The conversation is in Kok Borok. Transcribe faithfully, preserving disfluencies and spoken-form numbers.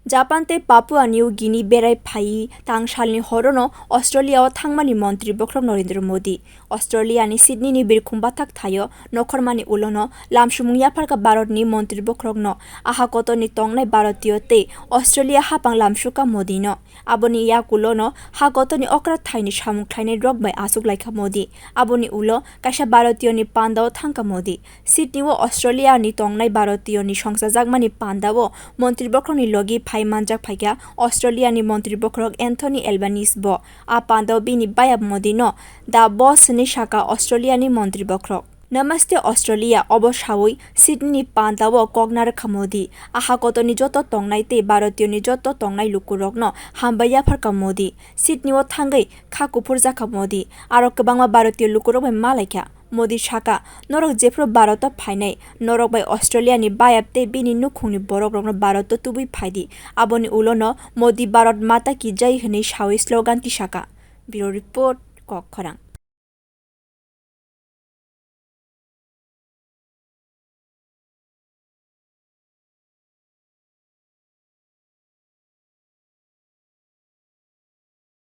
Japan tei Papua New Guinea berai phaiwi tang salni horono Australia-o thangmani Montri Bokhorok Narendra Modi. Australia-ni Sydney-ni birkhum bathak thaio nokhormani ulono lamsumung yapharkha Bharatni Montri Bokhorokno. Aha kotorni tongnai Bharatiyo tei Australia hapang lamsukha Modi-no. Aboni yakulono ha kotorni okra thaini samung khlainai rok bai achuk laikha Modi. Aboni ulo kaisa Bharatiyoni pandao thangkha Modi. Sydney-o Australia-ni tongnai Bharatiyoni songchajakmani pandao Montri Bokhorokni logi phai manjak phaikha Australia-ni Montri Bokhorok Anthony Albanese bo. A pandao bini bayap Modi-no Davos hwnwi sakha Australia-ni Montri Bokhorok. Namaste Australia obo sawi Sydney-ni pandao kok narwkha Modi. Aha kotorni joto tongnai tei Bharatiyoni joto tongnai lukurokno hambai yapharkha Modi. Sydney-o thangwi kha kuphur jakha Modi. Aro kwbangma Bharatiyo lukurok bai malaikha. Modi sakha, "Norok jephru Bharat-o phainai, norok bai Australia-ni bayap tei bini nukhungni borokrokno Bharat-o tubui phaidi." Aboni ulono Modi Bharat Mata Ki Jai hwnwi sawi slogan tisakha. Bureau Report, Kokkhorang.